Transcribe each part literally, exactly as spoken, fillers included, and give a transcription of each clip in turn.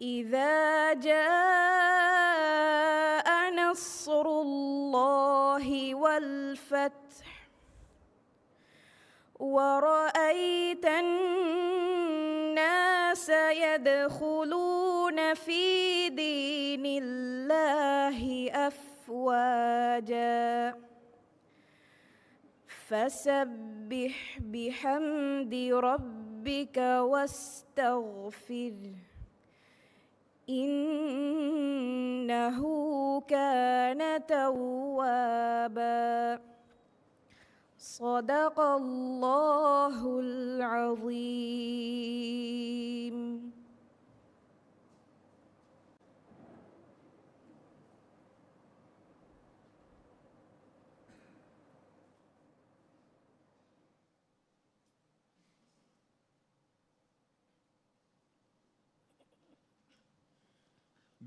إذا جاء نصر الله والفتح ورأيت الناس يدخلون في دين الله أفواجا فسبح بحمد ربك واستغفره إنه كان توابا. صدق الله العظيم.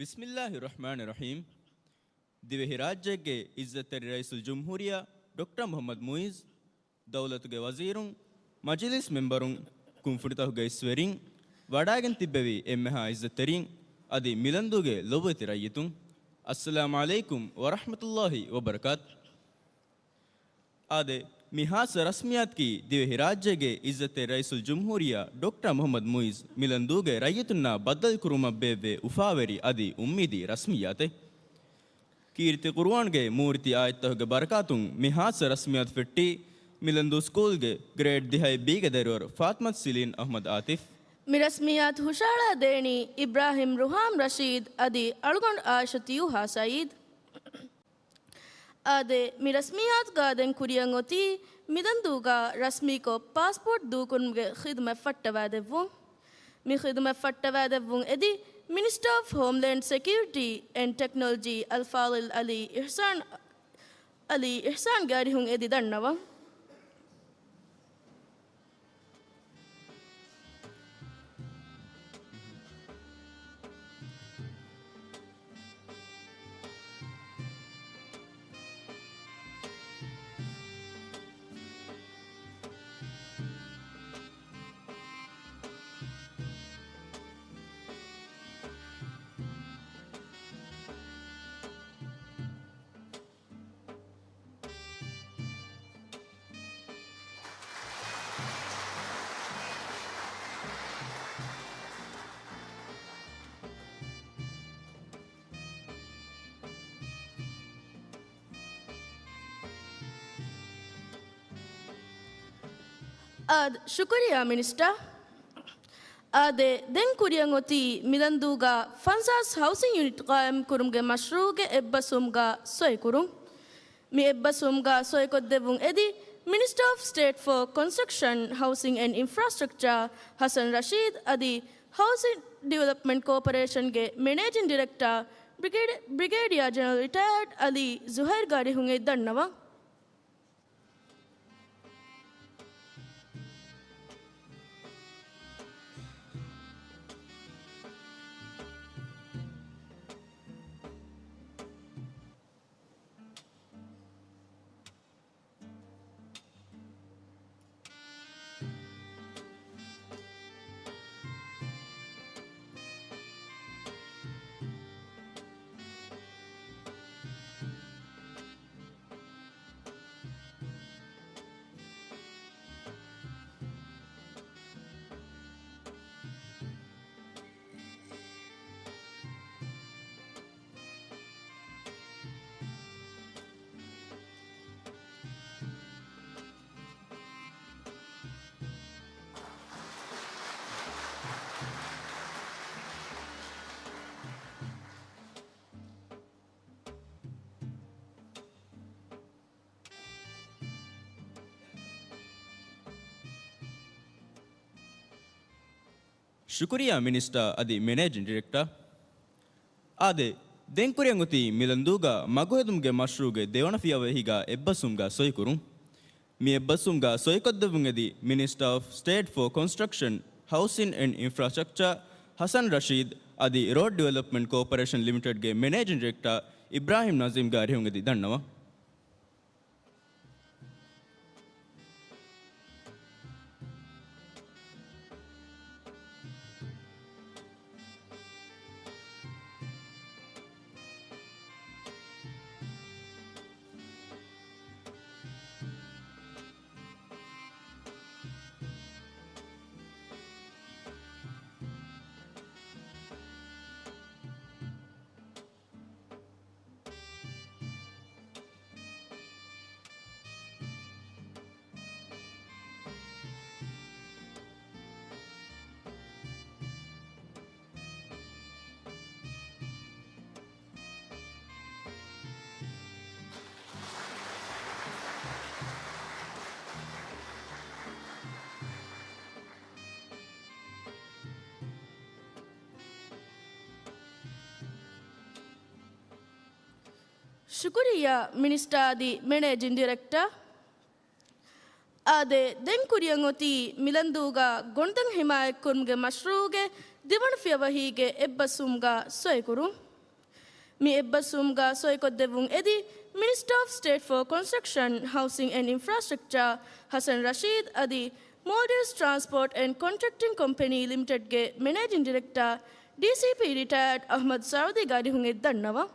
ބިސްމިއްލާހި ރަޙްމާނި ރަޙީމް. ދިވެހިރާއްޖޭގެ އިއްޒަތްތެރި ރައީސުލްޖުމްހޫރިއްޔާ ޑޮކްޓަރ މުޙައްމަދު މުޢިއްޒު، ދައުލަތުގެ ވަޒީރުން، މަޖިލީސް މެމްބަރުން، ކުންފުނިތަކުގެ އިސްވެރިން، ވަޑައިގެން ތިއްބެވި އެންމެހާ އިއްޒަތްތެރިން، އަދި މިލަންދޫގެ ލޮބުވެތި ރައްޔިތުން، އައްސަލާމު ޢަލައިކުމް ވަރަޙްމަތުﷲި ވަބަރަކާތު. އާދެ، މި ހާއްސަ ރަސްމިއްޔާތަކީ ދިވެހިރާއްޖޭގެ އިއްޒަތްތެރި ރައީސުލްޖުމްހޫރިއްޔާ ޑޮކްޓަރ މުޙައްމަދު މުޢިއްޒު މިލަންދޫގެ ރައްޔިތުންނާ ބައްދަލުކުރުމަށް ބޭއްވޭ އުފާވެރި އަދި އުއްމީދީ ރަސްމިއްޔާތެއް. ކީރިތި ޤުރުއާންގެ މޫރިތި އާޔަތްތަކުގެ ބަރަކާތުން މި ހާއްސަ ރަސްމިއްޔާތު ފެއްޓީ، މިލަންދޫ ސްކޫލްގެ ގްރޭޑް ދިހައެއް ބީގެ ދަރިވަރު ފާތިމަތު ސިލީން އަޙްމަދު އާތިފް. މި ރަސްމިއްޔާތު ހުށަހަޅާ ދޭނީ އިބްރާހިމް ރުހާމް ރަޝީދް އަދި އަޅުގަނޑު އާއިޝަ ތިޔޫހާ ސަޢީދު. އާދެ، މި ރަސްމިއްޔާތުގަ ދެން ކުރިއަށް އޮތީ މިލަންދޫގަ ރަސްމީކޮށް ޕާސްޕޯޓް ދޫކުރުމުގެ ޚިދުމަތް ފައްޓަވާދެއްވުން. މި ޚިދުމަތް ފައްޓަވާދެއްވުން އެދި މިނިސްޓަރ އޮފް ހޯމްލޭންޑް ސެކިއުރިޓީ އެންޑް ޓެކްނޮލޮޖީ އަލްފާޟިލް އަލީ އިޙްސާން، އަލީ އިޙްސާންގެ އަރިހުން އެދި ދަންނަވަން. އާދެ، ޝުކުރިއްޔާ މިނިސްޓަރ. އާދެ، ދެން ކުރިއަށް އޮތީ މިލަންދޫގަ ފަންސާސް ހައުސިން ޔުނިޓް ޤާއިމް ކުރުމުގެ މަޝްރޫޢުގެ އެއްބަސްވުމުގަ ސޮއިކުރުން. މި އެއްބަސްވުމުގަ ސޮއިކޮށްދެއްވުން އެދި މިނިސްޓަރ އޮފް ސްޓޭޓް ފޯ ކޮންސްޓްރަކްޝަން، ހައުސިން އެންޑް އިންފްރާސްޓްރަކްޗާ ހަސަން ރަޝީދް އަދި ހައުސިން ޑިވެލޮޕްމަންޓް ކޯޕަރޭޝަންގެ މެނޭޖިން ޑިރެކްޓަރ ބްރިގޭޑި-، ބްރިގޭޑިއާ ޖެނެރަލް ރިޓަޔާޑް އަލީ ޒުހައިރްގެ އަރިހުން އެދި ދަންނަވަން. ޝުކުރިއްޔާ މިނިސްޓަރ އަދި މެނޭޖިން ޑިރެކްޓަރ. އާދެ، ދެން ކުރިއަށް އޮތީ މިލަންދޫގަ މަގުހެދުމުގެ މަޝްރޫޢުގެ ދެވަނަ ފިޔަވައިހީގަ އެއްބަސްވުމުގަ ސޮއިކުރުން. މި އެއްބަސްވުމުގަ ސޮއިކޮށްދެއްވުން އެދި މިނިސްޓަރ އޮފް ސްޓޭޓް ފޯ ކޮންސްޓްރަކްޝަން، ހައުސިން އެންޑް އިންފްރާސްޓްރަކްޗާ ހަސަން ރަޝީދް އަދި ރޯޑް ޑިވެލޮޕްމަންޓް ކޯޕަރޭޝަން ލިމިޓެޑްގެ މެނޭޖިން ޑިރެކްޓަރ އިބްރާހިމް ނަޒީމްގެ އަރިހުން އެދި ދަންނަވަން. ޝުކުރިއްޔާ މިނިސްޓާ އަދި މެނޭޖިން ޑިރެކްޓަރ. އާދެ، ދެން ކުރިއަށް އޮތީ މިލަންދޫގަ ގޮނޑިތައް ހިމާޔަތްކުރުމުގެ މަޝްރޫއުގެ ދިވަނަ ފިޔަވަހީގެ އެއްބަސްވުމުގަ ސޮއިކުރުން. މި އެއްބަސްވުމުގަ ސޮއިކޮށްދެއްވުން އެދި މިނިސްޓަރ އޮފް ސްޓޭޓް ފޯ ކޮންސްޓްރަކްޝަން، ހައުސިން އެންޑް އިންފްރާސްޓްރަކްޗާ ހަސަން ރަޝީދު އަދި މޯލްޑިވްސް ޓްރާންސްޕޯޓް އެންޑް ކޮންޓްރެކްޓިން ކޮމްޕެނީ ލިމިޓެޑްގެ މެނޭޖިން ޑިރެކްޓަރ، ޑީސީޕީ ރިޓަޔަރޑް އަޙްމަދު ސަޢޫދީގެ އަރިހުން އެއް ދަންނަވަން.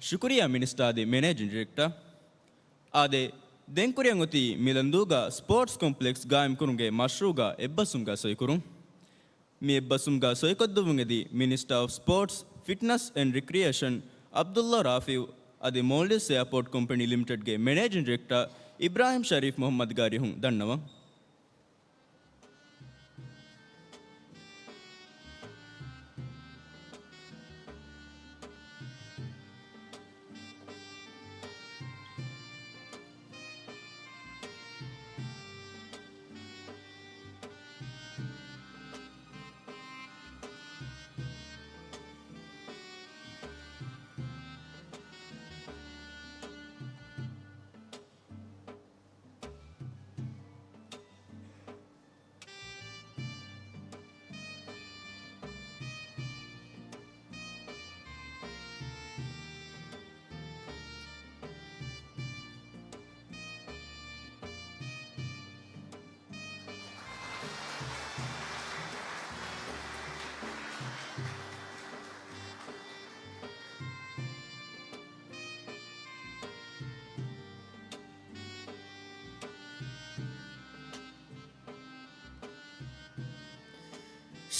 ޝުކުރިއްޔާ މިނިސްޓާ އަދި މެނޭޖިން ޑިރެކްޓަރ. އާދެ، ދެން ކުރިއަށް އޮތީ މިލަންދޫގަ ސްޕޯޓްސް ކޮމްޕްލެކްސް ގާއިމްކުރުމުގެ މަޝްރޫއުގަ އެއްބަސްވުމުގަ ސޮއިކުރުން. މި އެއްބަސްވުމުގަ ސޮއިކޮށްދެއްވުން އެދި މިނިސްޓަރ އޮފް ސްޕޯޓްސް، ފިޓްނަސް އެންޑް ރިކްރިއޭޝަން އަބްދުﷲ ރާފިޢު އަދި މޯލްޑިވްސް އެއާޕޯޓް ކޮމްޕެނީ ލިމިޓެޑްގެ މެނޭޖިން ޑިރެކްޓަރ އިބްރާހިމް ޝަރީފް މުޙައްމަދުގެ އަރިހުން ދަންނަވަން.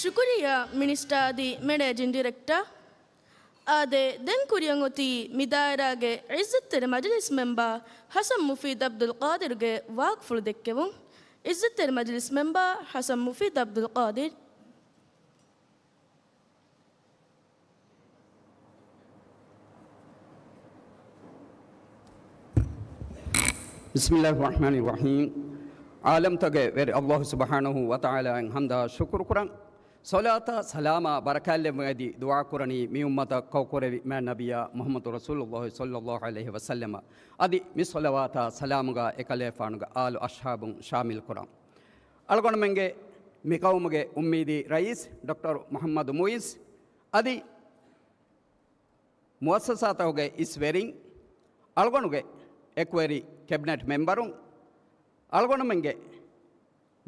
ޝުކުރިއްޔާ މިނިސްޓާ އަދި މެނޭޖިން ޑިރެކްޓަރ. އާދެ، ދެން ކުރިއަށް އޮތީ މި ދާއިރާގެ ޢިއްޒަތްތެރި މަޖިލިސް މެމްބާ ޙަސަން މުފީދު ޢަބްދުލް ޤާދިރުގެ ވާހަކަފުޅު ދެއްކެވުން. ޢިއްޒަތްތެރި މަޖިލިސް މެމްބާ ޙަސަން މުފީދު ޢަބްދުލް ޤާދިރު. ބިސްމިﷲ ރަޙްމާނި ރަޙީމް. ޢާލަމްތަކުގެ ވެރި ﷲ ސުބްޙާނަހޫ ވަތަޢާލާއަށް ޙަމްދާ ޝުކުރު ކުރަން. ޞަލާތާ ސަލާމާ ބަރަކާތްލެއްވުން އެދި ދުޢާ ކުރަނީ މި އުއްމަތަށް ކައުކުރެއްވި މާތް ނަބިއްޔާ މުޙައްމަދު ރަސޫލުﷲ ޞައްލަﷲ ޢަލައިހި ވަސައްލަމަ. އަދި މި ޞަލަވާތާ ސަލާމުގަ އެކަލޭފާނުގެ އާލު އަޞްޙާބުން ޝާމިލް ކުރަން. އަޅުގަނޑުމެންގެ މި ޤައުމުގެ އުއްމީދީ ރައީސް ޑޮކްޓަރ މުޙައްމަދު މުޢިއްޒު އަދި މުއައްސަސާތަކުގެ އިސް ވެރިން، އަޅުގަނޑުގެ އެކުވެރި ކެބިނެޓް މެމްބަރުން، އަޅުގަނޑުމެންގެ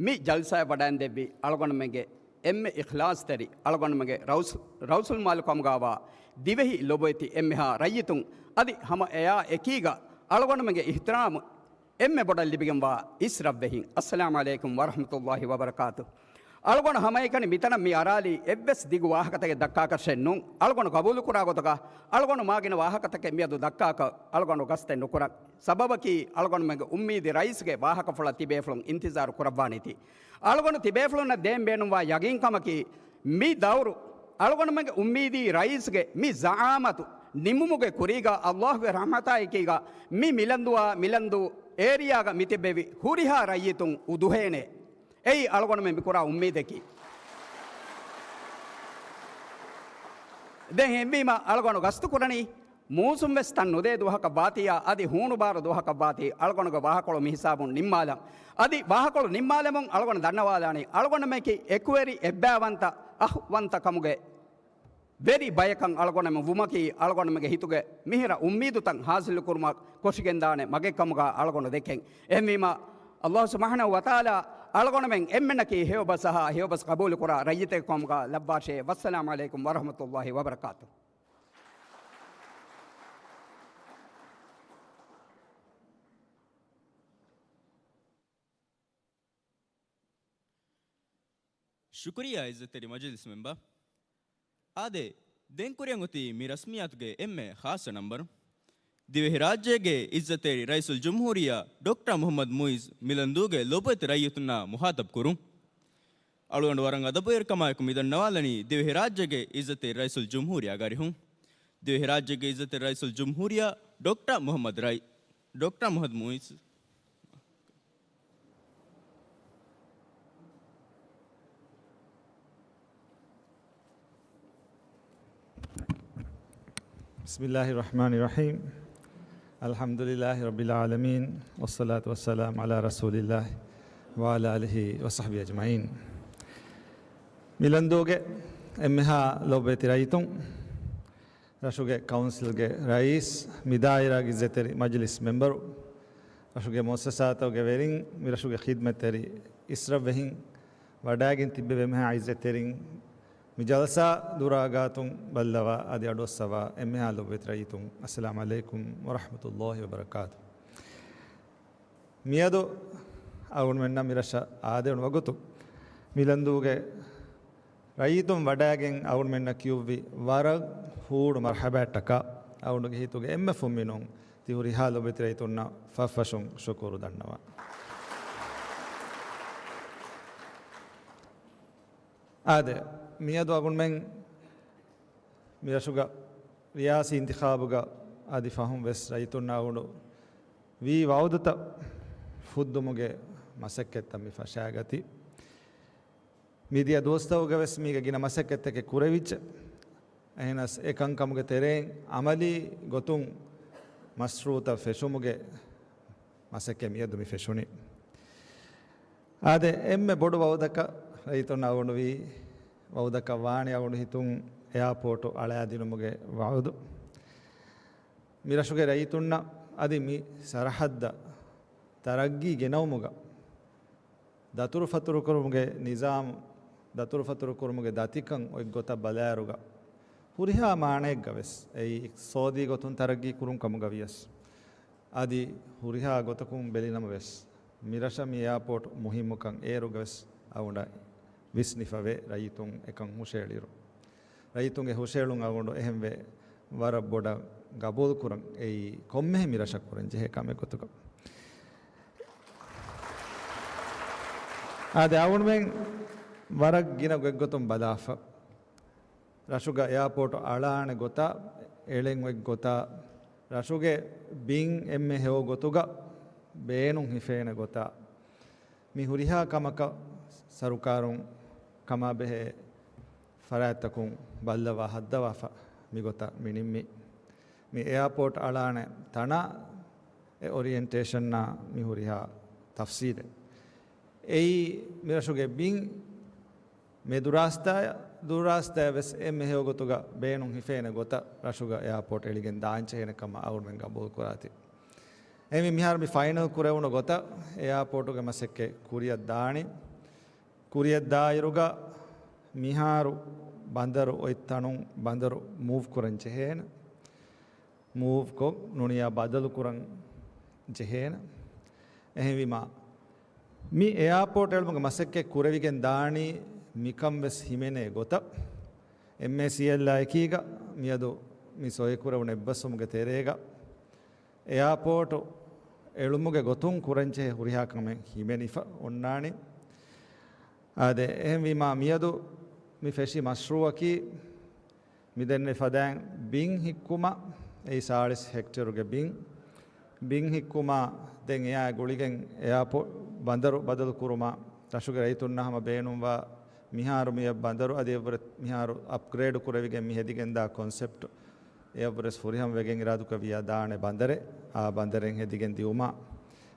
މި ޖަލްސާއަށް ވަޑައިންދެއްވި އަޅުގަނޑުމެންގެ އެންމެ އިޚްލާޞްތެރި، އަޅުގަނޑުމެންގެ ރައުސް-، ރައުސުލް މާލު ކަމުގާވާ ދިވެހި ލޮބުވެތި އެންމެހާ ރައްޔިތުން އަދި ހަމަ އެއާ އެކީގަ އަޅުގަނޑުމެންގެ އިޙްތިރާމު އެންމެ ބޮޑަށް ލިބިގެންވާ އިސް ރަށްވެހިން، އައްސަލާމު ޢަލައިކުމް ވަރަޙްމަތުﷲ ވަބަރަކާތު. އަޅުގަނޑު ހަމައެކަނި މިތަނަށް މި އަރާލީ އެއްވެސް ދިގު ވާހަކަތަކެއް ދައްކާކަށެއް ނޫން. އަޅުގަނޑު ޤަބޫލުކުރާ ގޮތުގަ އަޅުގަނޑު މާގިނަ ވާހަކަތަކެއް މިއަދު ދައްކާކަށް އަޅުގަނޑު ގަސްތެއް ނުކުރަން. ސަބަބަކީ އަޅުގަނޑުމެންގެ އުއްމީދި ރައީސްގެ ވާހަކަފުޅަށް ތިބޭފުޅުން އިންތިޒާރު ކުރައްވާނީތީ. އަޅުގަނޑު ތިބޭފުޅުންނަށް ދޭން ބޭނުންވާ ޔަގީންކަމަކީ މި ދައުރު އަޅުގަނޑުމެންގެ އުއްމީދީ ރައީސްގެ މި ޒަޢާމަތު ނިމުމުގެ ކުރީގަ ﷲގެ ރަޙްމަތާއެކީގަ މި މިލަންދުއާ މިލަންދޫ އޭރިއާގަ މިތިއްބެވި ހުރިހާ ރައްޔިތުން އުދުހޭނެ. އެއީ އަޅުގަނޑުމެން މިކުރާ އުއްމީދަކީ. ދެން އެހެންވީމަ އަޅުގަނޑު ގަސްތު ކުރަނީ މޫސުން ވެސް ތަން ނުދޭ ދުވަހަކަށް ވާތީއާ އަދި ހޫނުބާރު ދުވަހަކަށް ވާތީ އަޅުގަނޑުގެ ވާހަކަކޮޅު މިހިސާބުން ނިންމާލަން. އަދި ވާހަކަކޮޅު ނިންމާލަމުން އަޅުގަނޑު ދަންނަވާލާނީ އަޅުގަނޑުމެންކީ އެކުވެރި އެއްބައިވަންތަ އަޚްވަންތަ ކަމުގެ ވެރި ބަޔަކަށް އަޅުގަނޑުމެން ވުމަކީ އަޅުގަނޑުމެންގެ ހިތުގެ މިހިރަ އުއްމީދުތައް ހާސިލުކުރުމަށް ކޮށިގެންދާނެ މަގެއްކަމުގަ އަޅުގަނޑު ދެކެން. އެހެންވީމަ ﷲ ސުބްޙާނަހޫ ވަތަޢާލާ އަޅުގަނޑުމެން އެންމެންނަކީ ހެޔޮބަސް އަހާ، ހެޔޮބަސް ޤަބޫލުކުރާ ރައްޔިތެއް ކަމުގަ ލައްވާށޭ. ވައްސަލާމް ޢަލައިކުމް ވަރަޙްމަތުﷲި ވަބަރަކާތު. ޝުކުރިއްޔާ ޢިއްޒަތްތެރި މަޖިލިސް މެމްބަރ. އާދެ، ދެން ކުރިއަށް އޮތީ މި ރަސްމިއްޔާތުގެ އެންމެ ޚާއްޞަ ނަންބަރު. ދިވެހިރާއްޖޭގެ ޢިއްޒަތްތެރި ރައީސުލްޖުމްހޫރިއްޔާ ޑޮކްޓަރ މުޙައްމަދު މުޢިއްޒު މިލަންދޫގެ ލޮބުވެތި ރައްޔިތުންނާ މުޚާޠަބު ކުރުން. އަޅުގަނޑު ވަރަށް އަދަބުވެރިކަމާއެކު މިދަންނަވާލަނީ ދިވެހިރާއްޖޭގެ ޢިއްޒަތްތެރި ރައީސުލްޖުމްހޫރިއްޔާގެ އަރިހުން. ދިވެހިރާއްޖޭގެ ޢިއްޒަތްތެރި ރައީސުލްޖުމްހޫރިއްޔާ ޑޮކްޓަރ މުޙައްމަދު ރައީ-، ޑޮކްޓަރ މުޙައްމަދު މުޢިއްޒު. بسم الله الرحمن الرحيم. الحمد لله رب العالمين، والصلاة والسلام على رسول الله وعلى آله وصحبه أجمعين. މިލަންދޫގެ އެންމެހާ ލޮބުވެތި ރައްޔިތުން، ރަށުގެ ކައުންސިލްގެ ރައީސް، މި ދާއިރާގެ ޢިއްޒަތްތެރި މަޖިލިސް މެމްބަރު، ރަށުގެ މުއައްސަސާތަކުގެ ވެރިން، މި ރަށުގެ ޚިދްމަތްތެރި އިސްރަށްވެހިން، ވަޑައިގެން ތިއްބެވި އެންމެހާ ޢިއްޒަތްތެރިން، މި ޖަލްސާ ދުރާ ގާތުން ބައްލަވާ އަދި އަޑުއައްސަވާ އެންމެހާ ލޮބުވެތި ރައްޔިތުން، އައްސަލާމް ޢަލައިކުމް ވަރަޙްމަތުﷲި ވަބަރަކާތު. މިއަދު އަޅުގަނޑުމެންނަށް މިރަށަށް އާދެވުނު ވަގުތު، މިލަންދޫގެ ރައްޔިތުން ވަޑައިގެން އަޅުގަނޑުމެންނަށް ކިޔުއްވި ވަރަށް ހޫޑު މަރްޙަބާއަށްޓަކާ، އަޅުގަނޑުގެ ހިތުގެ އެންމެ ފުންމިނުން ތި ހުރިހާ ލޮބުވެތި ރައްޔިތުންނަށް ފަށްފަށުން ޝުކުރު ދަންނަވަން. އާދެ، މިއަދު އަޅުގަނޑުމެން މިރަށުގަ ރިޔާސީ އިންތިޚާބުގަ އަދި ފަހުން ވެސް ރައްޔިތުންނާ އުޅު ވީ ވަޢުދުތައް ފުއްދުމުގެ މަސައްކަތްތައް މި ފަށާގަތީ. މިދިޔަ ދުވަސްތަކުގަ ވެސް މީގަ ގިނަ މަސައްކަތްތަކެއް ކުރެވިއްޖެ. އެހެނަސް އެ ކަންކަމުގެ ތެރެއިން އަމަލީ ގޮތުން މަޝްރޫޢުތައް ފެށުމުގެ މަސައްކަތް މިއަދު މި ފެށުނީ. އާދެ، އެންމެ ބޮޑު ވަޢުދަކަށް ރައްޔިތުންނަށް އަޅުގަނޑު ވީ ވަޢުދަކަށް ވާނީ އަޅުގަނޑު ހިތުން އެއާޕޯޓު އަޅާދިނުމުގެ ވަޢުދު. މި ރަށުގެ ރައްޔިތުންނަށް އަދި މި ސަރަޙައްދަށް ތަރައްގީ ގެނައުމުގަ ދަތުރުފަތުރުކުރުމުގެ ނިޒާމު، ދަތުރުފަތުރުކުރުމުގެ ދަތިކަން އޮތްގޮތަށް ބަލާއިރުގަ، ހުރިހާ މާނައެއްގަ ވެސް، އެއީ އިޤްތިޞާދީ ގޮތުން ތަރައްގީ ކުރުން ކަމުގަ ވިޔަސް، އަދި ހުރިހާ ގޮތަކުން ބެލިނަމަ ވެސް، މިރަށަށް މި އެއާޕޯޓް މުހިއްމުކަން އޭރުގަ ވެސް އަޅުގަނޑަށް ވިސްނިފަވޭ، ރައްޔިތުން އެކަން ހުށައެޅިއިރު. ރައްޔިތުންގެ ހުށައެޅުން އަޅުގަނޑު އެހެންވެ ވަރަށް ބޮޑަށް ގަބޫލުކުރަން. އެއީ ކޮންމެހެން މި ރަށަށް ކުރަން ޖެހޭ ކަމެއް ގޮތުގަ. އާދެ، އަޅުގަނޑުމެން ވަރަށް ގިނަ ގޮތްގޮތުން ބަލާފަ. ރަށުގަ އެއާޕޯޓު އަޅާނެ ގޮތާ، އެޅެން އޮތް ގޮތާ، ރަށުގެ ބިން އެންމެ ހެޔޮ ގޮތުގަ ބޭނުން ހިފޭނެ ގޮތާ، މި ހުރިހާ ކަމަކަށް ސަރުކާރުން ކަމާބެހޭ ފަރާތްތަކުން ބައްލަވާ ހައްދަވާފަ މިގޮތަށް މި ނިންމީ. މި އެއާޕޯޓް އަޅާނެ ތަނާ އެ އޮރިއެންޓޭޝަންއާ މި ހުރިހާ ތަފްސީލެއް. އެއީ މިރަށުގެ ބިން މެދުރާސްތާއަށް ދުރުރާސްތާއަށް ވެސް އެންމެ ހެޔޮ ގޮތުގަ ބޭނުން ހިފޭނެ ގޮތަށް ރަށުގަ އެއާޕޯޓް އެޅިގެން ދާންޖެހޭނެ ކަމަށް އަޅުގަނޑުމެން ގަބޫލު ކުރާތި. އެހެންވީ މިހާރު މި ފައިނަލް ކުރެވުނު ގޮތަށް އެއާޕޯޓުގެ މަސައްކަތް ކުރިއަށް ދާނީ. ކުރިއަށް ދާއިރުގަ މިހާރު ބަނދަރު އޮތް ތަނުން ބަނދަރު މޫވް ކުރަން ޖެހޭނެ. މޫވްކޮށް ނޫނިޔާ ބަދަލުކުރަން ޖެހޭނެ. އެހެންވީމާ، މި އެއާޕޯޓް އެޅުމުގެ މަސައްކަތް ކުރެވިގެން ދާނީ މިކަން ވެސް ހިމެނޭ ގޮތަށް. އެމްއޭސީއެލްއާ އެކީގަ މިއަދު މި ސޮއިކުރެވުނު އެއްބަސްވުމުގެ ތެރޭގަ އެއާޕޯޓު އެޅުމުގެ ގޮތުން ކުރަންޖެހޭ ހުރިހާ ކަމެއް ހިމެނިފަ އޮންނާނީ. އާދެ، އެހެންވީމާ، މިއަދު މި ފެށި މަޝްރޫއަކީ މިދެންނެވި ފަދައިން ބިން ހިއްކުމަށް، އެއީ ސާޅީސް ހެކްޓޭރުގެ ބިން، ބިން ހިއްކުމާ، ދެން އެއާ ގުޅިގެން އެއާޕޯ-، ބަނދަރު ބަދަލު ކުރުމާ، ރަށުގެ ރައްޔިތުންނާ ހަމަ ބޭނުންވާ މިހާރު މިއަށް ބަނދަރު އަދި އެއަށްވުރެ މިހާރު އަޕްގްރޭޑް ކުރެވިގެން މި ހެދިގެންދާ ކޮންސެޕްޓް، އެއަށްވުރެސް ފުރިހަމަވެގެން އިރާދަކުރެއްވިއްޔާ ދާނެ ބަނދަރެއް، އާ ބަނދަރެއް ހެދިގެން ދިއުމާ،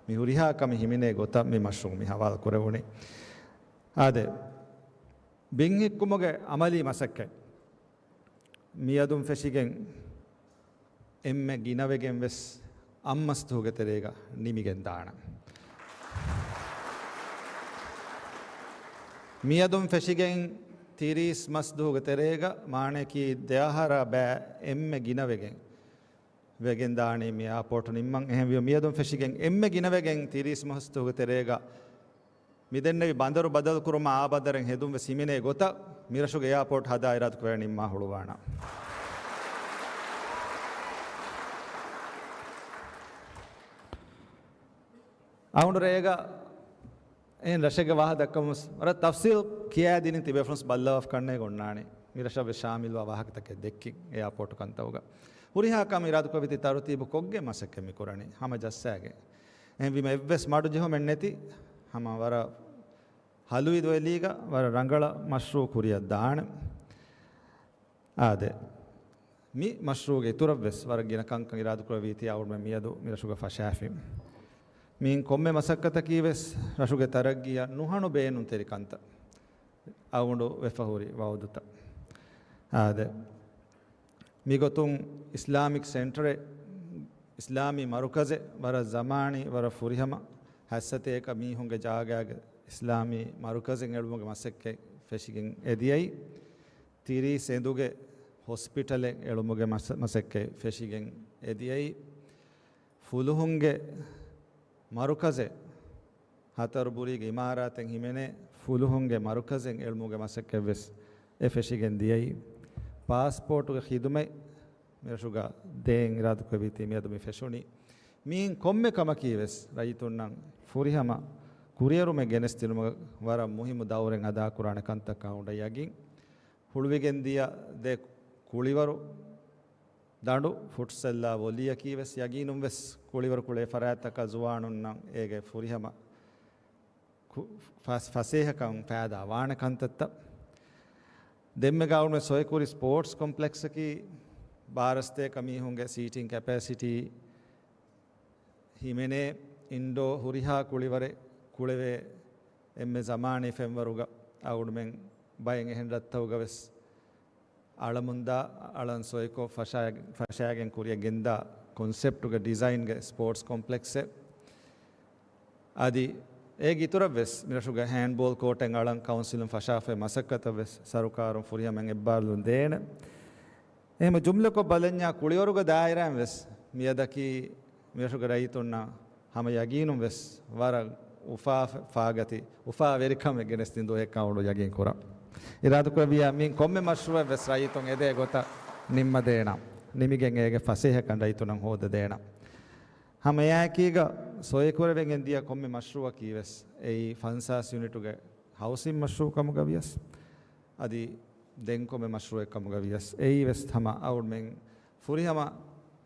މި ހުރިހާ ކަމެއް ހިމެނޭ ގޮތަށް މި މަޝްރޫއު މި ހަވާލު ކުރެވުނީ. އާދެ، ބިން ހިއްކުމުގެ އަމަލީ މަސައްކަތް މިއަދުން ފެށިގެން އެންމެ ގިނަވެގެން ވެސް އަށް މަސްތުހުގެ ތެރޭގަ ނިމިގެން ދާނަން. މިއަދުން ފެށިގެން ތިރީސް މަސް ދުވަހުގެ ތެރޭގަ މާނަޔަކީ ދެއަހަރާ ބައި އެންމެ ގިނަވެގެން ވެގެން ދާނީ މި އެއާޕޯޓު ނިންމަން. އެހެންވީމަ މިއަދުން ފެށިގެން އެންމެ ގިނަވެގެން ތިރީސް މަސް ދުވަހުގެ ތެރޭގަ މިދެންނެވި ބަނދަރު ބަދަލުކުރުމާ އާ ބަނދަރެއް ހެދުން ވެސް ހިމެނޭ ގޮތަށް މިރަށުގެ އެއާޕޯޓް ހަދާ އިރާދަކުރެވޭ ނިންމާ ހުޅުވާނަން. އަޅުގަނޑު ރޭގަ އެހެން ރަށެއްގެ ވާހަކަ ދައްކަމުން ވަރަށް ތަފްސީލް ކިޔާދިނިން ތިބޭފުޅުން ބައްލަވާފަ ކަންނޭނގެ އޮންނާނެ. މިރަށަށް ވެސް ޝާމިލްވާ ވާހަކަތަކެއް ދެއްކިން އެއާޕޯޓު ކަންތައުގަ. ހުރިހާ ކަމެއް އިރާދަކުރެއްވީތީ ތަރުތީބު ކޮށްގެން މަސައްކަތް މި ކުރަނީ. ހަމަ ޖައްސާގެން. އެހެންވީމަ އެއްވެސް މަޑުޖެހުމެއް ނެތި ހަމަ ވަރަށް ހަލުވި ދުވެލީގަ ވަރަށް ރަނގަޅަށް މަޝްރޫއު ކުރިއަށް ދާނެ. އާދެ، މި މަޝްރޫއުގެ އިތުރަށްވެސް ވަރަށް ގިނަ ކަންކަން އިރާދަކުރެއްވީތީ އަޅުގަނޑުމެން މިއަދު މިރަށުގަ ފަށާފި. މިއިން ކޮންމެ މަސައްކަތަކީވެސް ރަށުގެ ތަރައްގީއަށް ނުހަނު ބޭނުންތެރި ކަންތައް، އަޅުގަނޑު ވެފަ ހުރި ވައުދުތައް. އާދެ، މިގޮތުން އިސްލާމިކް ސެންޓަރެއް، އިސްލާމީ މަރުކަޒެއް، ވަރަށް ޒަމާނީ، ވަރަށް ފުރިހަމަ ހައްސަތޭކަ މީހުންގެ ޖާގައިގެ އިސްލާމީ މަރުކަޒެއް އެޅުމުގެ މަސައްކަތް ފެށިގެން އެދިޔައީ. ތިރީސް އެނދުގެ ހޮސްޕިޓަލެއް އެޅުމުގެ މަސަ-، މަސައްކަތް ފެށިގެން އެދިޔައީ. ފުލުހުންގެ މަރުކަޒެއް، ހަތަރު ބުރީގެ އިމާރާތެއް ހިމެނޭ ފުލުހުންގެ މަރުކަޒެއް އެޅުމުގެ މަސައްކަތްވެސް އެ ފެށިގެން ދިޔައީ. ޕާސްޕޯޓުގެ ޚިދުމަތް މިރަށުގަ ދޭން އިރާދަކުރެއްވީތީ މިއަދު މި ފެށުނީ. މިއިން ކޮންމެ ކަމަކީވެސް ރައްޔިތުންނަށް ފުރިހަމަ ކުރިއެރުމެއް ގެނެސްދިނުމަށް ވަރަށް މުހިއްމު ދައުރެއް އަދާކުރާނެ ކަންތައް ކަމަށް ޔަގީން. ހުޅުވިގެން ދިޔަ ދެ ކުޅިވަރު ދަނޑު ފުޓްސަލްއާ ވޮލީއަކީވެސް ޔަގީނުންވެސް ކުޅިވަރު ކުޅޭ ފަރާތްތަކަށް ޒުވާނުންނަށް އޭގެ ފުރިހަމަ ކު-، ފަސް-، ފަސޭހަކަން ފައިދާ ވާނެ ކަންތައްތައް. ދެންމެ ގައުމެ ސޮއިކުރި ސްޕޯޓްސް ކޮމްޕްލެކްސަކީ ބާރަ ސަތޭކަ މީހުންގެ ސީޓިން ކެޕޭސިޓީ ހިމެނޭ އިންޑޯ ހުރިހާ ކުޅިވަރެއް ކުޅެވޭ އެންމެ ޒަމާނީ ފެންވަރުގަ އަޅުގަނޑުމެން ބައެއް އެހެން ރަށްތަކުގަ ވެސް އަޅަމުންދާ އަޅަން ސޮއިކޮށް ފަށާ-، ފަށާގެން ކުރިއަށް ގެންދާ ކޮންސެޕްޓުގެ ޑިޒައިންގެ ސްޕޯޓްސް ކޮމްޕްލެކްސެއް. އަދި އޭގެ އިތުރަށްވެސް މިރަށުގަ ހޭންޑްބޯލް ކޯޓެއް އަޅަން ކައުންސިލުން ފަށާފައި މަސައްކަތަށްވެސް ސަރުކާރުން ފުރިހަމައިން އެއްބާރުލުން ދޭނެ. އެހެން ޖުމްލަކޮށް ބަލަންޏާ ކުޅިވަރުގެ ދާއިރާއިން ވެސް މިއަދަކީ މިރަށުގެ ރައްޔިތުންނަށް ހަމަ ޔަގީނުން ވެސް ވަރަށް އުފާ ފާގަތި، އުފާވެރިކަމެއް ގެނެސްދިން ދުވަހެއް ކަމަށް ޔަގީން ކުރަން. އިރާދަކުރެއްވިއްޔާ މިއިން ކޮންމެ މަޝްރޫއެއް ވެސް ރައްޔިތުން އެދޭ ގޮތަށް ނިންމަދޭނަން. ނިމިގެން އޭގެ ފަސޭހަކަން ރައްޔިތުންނަށް ހޯދަދޭނަން. ހަމަ އެއާއެކީގަ ސޮއިކުރެވިގެން ދިޔަ ކޮންމެ މަޝްރޫއަކީ ވެސް އެއީ ފަންސާސް ޔުނިޓުގެ ހައުސިން މަޝްރޫއު ކަމުގަ ވިޔަސް، އަދި ދެން ކޮންމެ މަޝްރޫއެއް ކަމުގަ ވިޔަސް، އެއީ ވެސް ހަމަ އަޅުގަނޑުމެން ފުރިހަމަ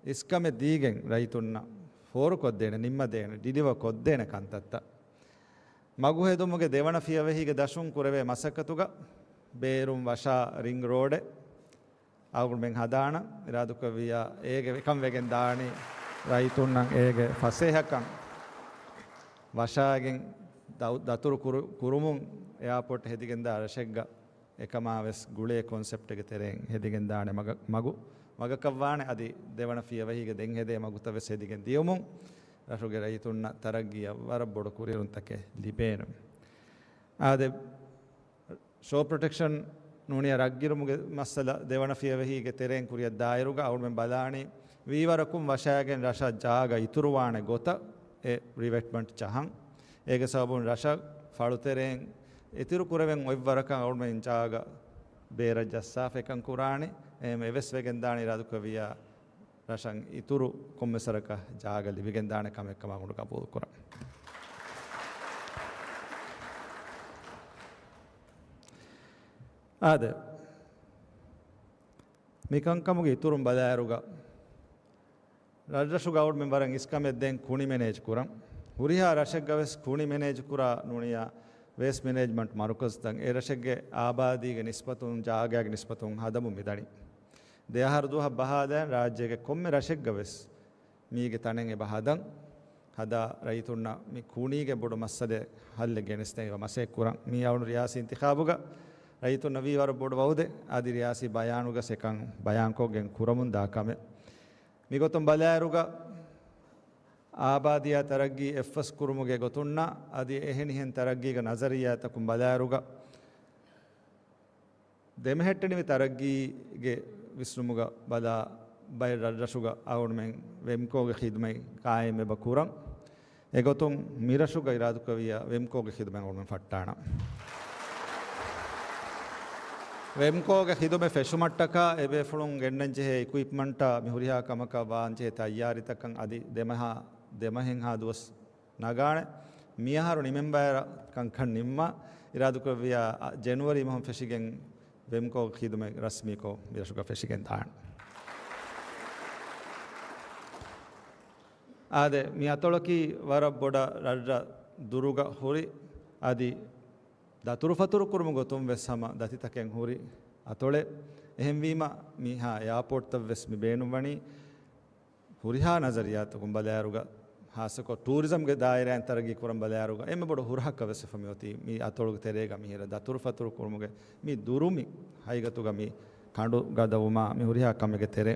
އިސްކަމެއް ދީގެން ރައްޔިތުންނަށް ފޯރުކޮށްދޭނެ، ނިންމަދޭނެ، ޑިލިވަ ކޮށްދޭނެ ކަންތައްތައް. މަގު ހެދުމުގެ ދެވަނަ ފިޔަވަހީގެ ދަށުން ކުރެވޭ މަސައްކަތުގަ ބޭރުން ވަށާ ރިންގް ރޯޑެއް އަޅުގަނޑުމެން ހަދާނަން އިރާދަކުރެއްވިއްޔާ، އޭގެ އެކަން ވެގެން ދާނީ ރައްޔިތުންނަށް އޭގެ ފަސޭހަކަން ވަށާގެން ދައު-، ދަތުރު ކުރު-، ކުރުމުން އެއާޕޯޓް ހެދިގެންދާ ރަށެއްގަ އެކަމާ ވެސް ގުޅޭ ކޮންސެޕްޓެއްގެ ތެރެއިން ހެދިގެންދާނެ މަގަ-، މަގު، މަގަކަށްވާނެ. އަދި ދެވަނަ ފިޔަވަހީގެ ދެން ހެދޭ މަގުތައް ވެސް ހެދިގެން ދިޔުމުން ރަށުގެ ރައްޔިތުންނަށް ތަރައްގީއަށް ވަރަށް ބޮޑު ކުރިއެރުންތަކެއް ލިބޭނެ. އާދެ، ޝޯ ޕްރޮޓެކްޝަން ނޫނިޔާ ރަށްގިރުމުގެ މައްސަލަ ދެވަނަ ފިޔަވަހީގެ ތެރެއިން ކުރިއަށް ދާއިރުގަ އަޅުގަނޑުމެން ބަލާނީ ވީވަރަކުން ވަށާގެން ރަށަށް ޖާގަ އިތުރުވާނެ ގޮތަށް އެ ރިވެޓްމަންޓް ޖަހަން. އޭގެ ސަބަބުން ރަށަށް ފަޅުތެރެއިން އިތުރު ކުރެވެން އޮތްވަރަކަށް އަޅުގަނޑުމެން ޖާގަ ބޭރަށް ޖައްސާފަ އެކަން ކުރާނެ. އެހެން އެވެސް ވެގެންދާނެ އިރާދަކުރެއްވިއްޔާ ރަށަށް އިތުރު ކޮންމެސް ވަރަކަށް ޖާގަ ލިބިގެންދާނެ ކަމެއް ކަމަށް އަޅުގަނޑު ގަބޫލު ކުރަން. އާދެ، މި ކަންކަމުގެ އިތުރުން ބަލާއިރުގަ، ރަށްރަށުގަ އަޅުގަނޑުމެން ވަރަށް އިސްކަމެއް ދޭން ކުނި މެނޭޖް ކުރަން. ހުރިހާ ރަށެއްގަ ވެސް ކުނި މެނޭޖް ކުރާ ނޫނިޔާ ވޭސްޓް މެނޭޖްމަންޓް މަރުކަޒުތައް އެ ރަށެއްގެ އާބާދީގެ ނިސްބަތުން، ޖާގައިގެ ނިސްބަތުން ހަދަމުން މިދަނީ. ދެ އަހަރު ދުވަހަށް ބަހާލައިން ރާއްޖޭގެ ކޮންމެ ރަށެއްގަ ވެސް މީގެ ތަނެއް އެބަ ހަދަން. ހަދާ ރައްޔިތުންނަށް މި ކުނީގެ ބޮޑު މައްސަލައެއް ހައްލެއް ގެނެސްދޭން އެބަ މަސައްކަތް ކުރަން. މީ އަޅުގަނޑު ރިޔާސީ އިންތިޚާބުގަ ރައްޔިތުންނަށް ވީ ވަރަށް ބޮޑު ވައުދެއް. އަދި ރިޔާސީ ބަޔާނުގަ އެކަން ބަޔާންކޮށްގެން ކުރަމުން ދާ ކަމެއް. މިގޮތުން ބަލާއިރުގަ، އާބާދީއާ ތަރައްގީ އެއްފަސް ކުރުމުގެ ގޮތުންނާ އަދި އެހެނިހެން ތަރައްގީގެ ނަޒަރިއްޔާތަކުން ބަލާއިރުގަ، ދެމެހެއްޓެނިވި ތަރައްގީގެ ވިސްނުމުގަ ބަލާ ބައެއް ރަށްރަށުގަ އަޅުގަނޑުމެން ވެމްކޯގެ ޚިދުމަތް ޤާއިމް އެބަ ކުރަން. އެގޮތުން މިރަށުގަ އިރާދަކުރެއްވިޔާ ވެމްކޯގެ ޚިދުމަތް އަޅުގަނޑުމެން ފައްޓާނަން. ވެމްކޯގެ ޚިދުމަތް ފެށުމަށްޓަކާ އެބޭފުޅުން ގެންނަންޖެހޭ އިކުއިޕްމަންޓާ މި ހުރިހާ ކަމަކަށް ވާންޖެހޭ ތައްޔާރީތަކަށް އަދި ދެމަހާ، ދެމަހެއްހާ ދުވަސް ނަގާނެ. މިއަހަރު ނިމެންބަޔަރަށް ކަންކަން ނިންމާ، އިރާދަކުރެއްވިޔާ ޖެނުއަރީ މަހުން ފެށިގެން ވެމްކޯގެ ޚިދުމަތް ރަސްމީކޮށް މިރަށުގަ ފެށިގެން ދާނެ. އާދެ، މި އަތޮޅަކީ ވަރަށް ބޮޑަށް ރަށްރަށް ދުރުގަ ހުރި، އަދި ދަތުރުފަތުރު ކުރުމުގެ ގޮތުން ވެސް ހަމަ ދަތިތަކެއް ހުރި އަތޮޅެއް. އެހެންވީމަ، މިހާ އެއާޕޯޓްތައް ވެސް މި ބޭނުންވަނީ ހުރިހާ ނަޒަރިއްޔާތަކުން ބަލާއިރުގަ، ހާއްސަކޮށް ޓޫރިޒަމްގެ ދާއިރާއިން ތަރައްގީ ކުރަން ބަލާއިރުގަ، އެންމެ ބޮޑު ހުރަހަކަށް ވެސް ވެފަ މިއޮތީ މި އަތޮޅުގެ ތެރޭގަ މިހިރަ ދަތުރުފަތުރު ކުރުމުގެ މި ދުރުމި ހަގީގަތުގަ މި ކަނޑު ގަދަވުމާ މި ހުރިހާ ކަމެއްގެ ތެރޭ.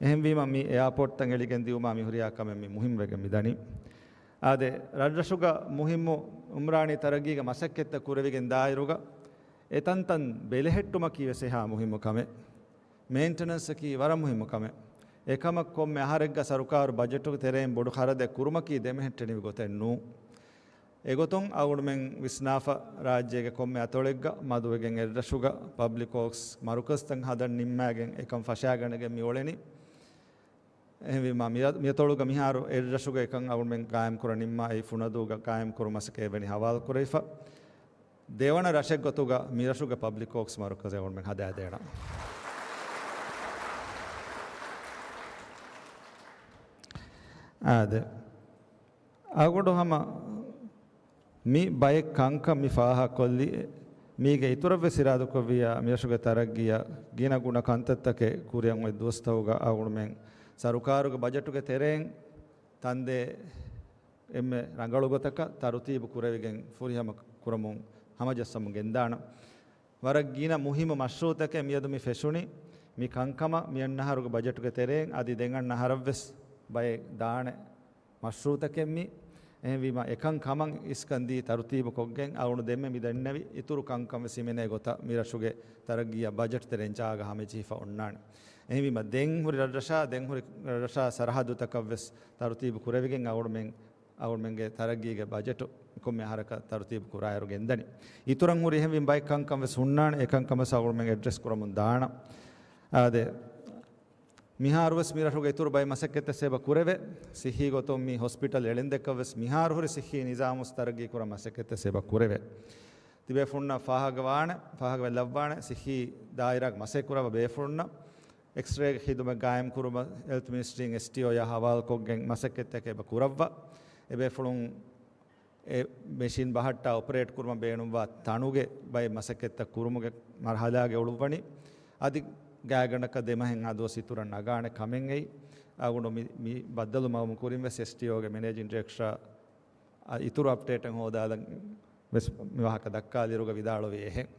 އެހެންވީމަ، މި އެއާޕޯޓްތައް އެޅިގެން ދިއުމާ މި ހުރިހާ ކަމެއް މި މުހިންމުވެގެން މި ދަނީ. އާދެ، ރަށްރަށުގަ މުހިންމު އުމްރާނީ ތަރައްގީގެ މަސައްކަތްތައް ކުރެވިގެން ދާއިރުގަ، އެތަންތަން ބެލެހެއްޓުމަކީ ވެސް އެހާ މުހިންމު ކަމެއް. މެއިންޓެނަންސަކީ ވަރަށް މުހިންމު ކަމެއް. އެކަމަށް ކޮންމެ އަހަރެއްގަ ސަރުކާރު ބަޖެޓުގެ ތެރެއިން ބޮޑު ޚަރަދެއް ކުރުމަކީ ދެމެހެއްޓެނިވި ގޮތެއް ނޫން. އެގޮތުން އަޅުގަނޑުމެން ވިސްނާފަ، ރާއްޖޭގެ ކޮންމެ އަތޮޅެއްގަ މަދުވެގެން އެއްރަށުގަ ޕަބްލިކް ވޯކްސް މަރުކަޒްތައް ހަދަން ނިންމާގެން އެކަން ފަށާގަނެގެން މި އުޅެނީ. އެހެންވީމާ، މި-، މިއަތޮޅުގަ މިހާރު އެއްރަށުގަ އެކަން އަޅުގަނޑުމެން ޤާއިމް ކުރަން ނިންމާ، އެއީ ފުނަދޫގަ ޤާއިމް ކުރުން މަސައްކަތް އެވެނި ހަވާލު ކުރެވިފަ. ދެވަނަ ރަށެއް ގޮތުގަ މިރަށުގެ ޕަބްލިކް ވޯކްސް މަރުކަޒެއް އަޅުގަނޑުމެން ހަދާދޭނަން. އާދެ. އަޅުގަނޑު ހަމަ މި ބައެއް ކަންކަން މި ފާހަގަކޮށްލި، މީގެ އިތުރަށްވެސް އިރާދަކުރެއްވިޔާ، މިރަށުގެ ތަރައްގީއަށް ގިނަ ގުނަ ކަންތައްތަކެއް ކުރިއަށް އޮތް ދުވަސްތަކުގަ އަޅުގަނޑުމެން ސަރުކާރުގެ ބަޖެޓުގެ ތެރެއިން ތަންދޭ އެންމެ ރަނގަޅު ގޮތަކަށް ތަރުތީބު ކުރެވިގެން ފުރިހަމަ ކުރަމުން ހަމަޖައްސަމުން ގެންދާނަން. ވަރަށް ގިނަ މުހިއްމު މަޝްރޫޢުތަކެއް މިއަދު މި ފެށުނީ. މި ކަންކަމަށް މިއަންނަ އަހަރުގެ ބަޖެޓުގެ ތެރެއިން އަދި ދެން އަންނަ އަހަރަށްވެސް ބައެއް ދާނެ މަޝްރޫޢުތަކެއް މި. އެހެންވީމަ، އެކަން ކަމަށް އިސްކަން ދީ ތަރުތީބު ކޮށްގެން އަޅުގަނޑު ދެންމެ މި ދެންނެވި އިތުރު ކަންކަން ވެސް ހިމެނޭ ގޮތަށް މި ރަށުގެ ތަރައްގީއަށް ބަޖެޓް ތެރެއިން ޖާގަ ހަމަޖެހިފަ އޮންނާނެ. އެހެންވީމަ، ދެން ހުރި ރަށްރަށާ، ދެން ހުރި ރަށާ ސަރަހައްދުތަކަށް ވެސް ތަރުތީބު ކުރެވިގެން އަޅުގަނޑުމެން އަޅުގަނޑުމެންގެ ތަރައްގީގެ ބަޖެޓު ކޮންމެ އަހަރަކަށް ތަރުތީބު ކުރާއިރު ގެންދަނީ. އިތުރަށް ހުރި އެހެންވީމަ ބައެއް ކަންކަން ވެސް ހުންނާނެ، އެ ކަންކަން ވެސް އަޅުގަނޑުމެން އެޑްރެސް ކުރަމުން ދާނަން. އާދެ، މިހާރު ވެސް މި ރަށުގެ އިތުރު ބައެއް މަސައްކަތްތައް އެބަ ކުރެވޭ. ސިއްހީ ގޮތުން މި ހޮސްޕިޓަލް އެޅެން ދެއްކަށް ވެސް މިހާރު ހުރި ސިއްހީ ނިޒާމު ވެސް ތަރައްގީ ކުރަން މަސައްކަތްތައް އެބަ ކުރެވޭ. ތިބޭފުންނަށް ފާހަގަވާނެ، ފާހަގަވެ ލައްވާނެ، ސިއްހީ ދާއިރާގެ މަސައްކަތް ކުރައްވާ ބޭފުޅުންނަށް އެކްސްރޭގެ ޚިދުމަތް ގާއިމް ކުރުމަށް ހެލްތް މިނިސްޓްރީން އެސްޓީއޯއާ ހަވާލުކޮށްގެން މަސައްކަތްތަކެއް އެބަ ކުރައްވާ. އެބޭފުޅުން އެ މެޝިން ބަހައްޓާ އޮޕަރޭޓް ކުރުމަށް ބޭނުންވާ ތަނުގެ ބައެއް މަސައްކަތްތައް ކުރުމުގެ މަރުހަލާގަ އުޅުއްވަނީ. އަދި ގާތްގަނޑަކަށް ދެމަހެއްހާ ދުވަސް އިތުރަށް ނަގާނެ ކަމެއް އެއީ. އަޅުގަނޑު މި، މި ބައްދަލު މަގުމު ކުރިން ވެސް އެސްޓީއޯގެ މެނޭޖިން ޑިރެކްޓަރ އަ، އިތުރު އަޕްޑޭޓެއް ހޯދާލަން ވެސް މި ވާހަކަ ދައްކާލިއިރުގަ ވިދާޅުވި އެހެން.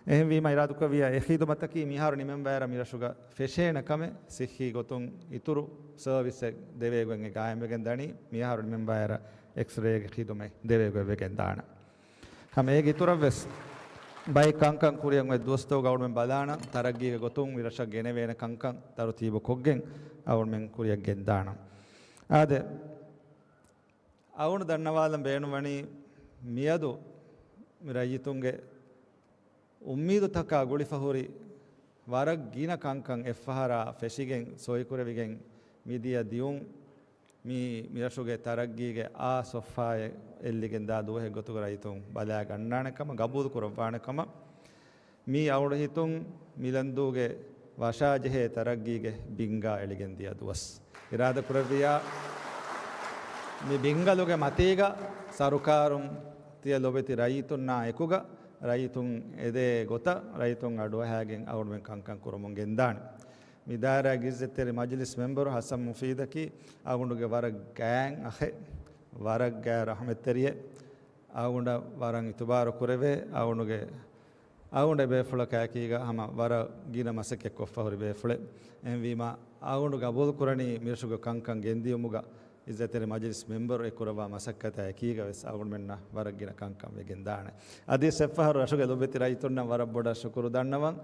އެހެންވީމަ، އިރާދަކުރެއްވިޔާ އެ ޚިދުމަތަކީ މިހާރު ނިމެންވާއިރަށް މިރަށުގަ ފެށޭނެ ކަމެއް. ސިއްހީ ގޮތުން އިތުރު ސަރވިސްއެއް ދެވޭގޮތް އެ ގާއިމްވެގެން ދަނީ. މިހާރު ނިމެންވާއިރަށް އެކްސްރޭގެ ޚިދުމަތް ދެވޭގޮތް ވެގެން ދާނަން. ހަމަ އޭގެ އިތުރަށް ވެސް ބައެއް ކަންކަން ކުރިއަށް އޮތް ދުވަސްތަކުގަ އަޅުމެން ބަލާނަން، ތަރައްގީގެ ގޮތުން މި ރަށަށް ގެނެވޭނެ ކަންކަން ތަރުތީބު ކޮށްގެން އަޅުމެން ކުރިއަށް ގެންދާނަން. އާދެ، އަޅުގަނޑު ދަންނަވާލަން ބޭނުންވަނީ، މިއަދު މި ރައްޔިތުންގެ އުއްމީދުތަކާ ގުޅިފަ ހުރި ވަރަށް ގިނަ ކަންކަން އެއްފަހަރާ ފެށިގެން ސޮއިކުރެވިގެން މިދިޔަ ދިޔުން މި، މިރަށުގެ ތަރައްގީގެ އާ ސޮފްހާއެއް އެއްލިގެންދާ ދުވަހެއް ގޮތުގަ ރައްޔިތުން ބަލާ ގަންނާނެ ކަމަށް، ގަބޫލު ކުރައްވާނެ ކަމަށް. މީ އަޅުގަނޑު ހިތުން މިލަންދޫގެ ވަށާޖެހޭ ތަރައްގީގެ ބިންގާ އެޅިގެން ދިޔަ ދުވަސް. އިރާދަކުރެއްވިޔާ، މި ބިންގަލުގެ މަތީގަ ސަރުކާރުން ތިޔަ ލޮބެތި ރައްޔިތުންނާ އެކުގަ، ރައްޔިތުން އެދޭ ގޮތަށް ރައްޔިތުން އަޑުއަހާގެން އަޅުގަނޑުމެން ކަންކަން ކުރަމުން ގެންދާނެ. މި ދާއިރާގެ އިއްޒަތްތެރި މަޖިލިސް މެމްބަރު ހަސަން މުފީދަކީ އަޅުގަނޑުގެ ވަރަށް ގާތް އަޚެއް، ވަރަށް ގާތް ރަޙްމަތްތެރިއެއް. އަޅުގަނޑަށް ވަރަށް އިތުބާރު ކުރެވޭ. އަޅުގަނޑުގެ، އަޅުގަނޑު އެ ބޭފުޅަކާއެކީގަ ހަމަ ވަރަށް ގިނަ މަސައްކަތް ކޮށްފަ ހުރި ބޭފުޅެއް. އެހެންވީމަ، އަޅުގަނޑު ގަބޫލު ކުރަނީ މިރަށުގެ ކަންކަން ގެންދިޔުމުގަ އިއްޒަތްތެރި މަޖިލިސް މެމްބަރު އެ ކުރައްވާ މަސައްކަތާ އެކީގަ ވެސް އަޅުގަނޑުމެންނަށް ވަރަށް ގިނަ ކަންކަން ވެގެން ދާނެ. އަދި އެއްފަހަރު ރަށުގެ ލޮބުވެތި ރައްޔިތުންނަށް ވަރަށް ބޮޑަށް ޝުކުރު ދަންނަވަން.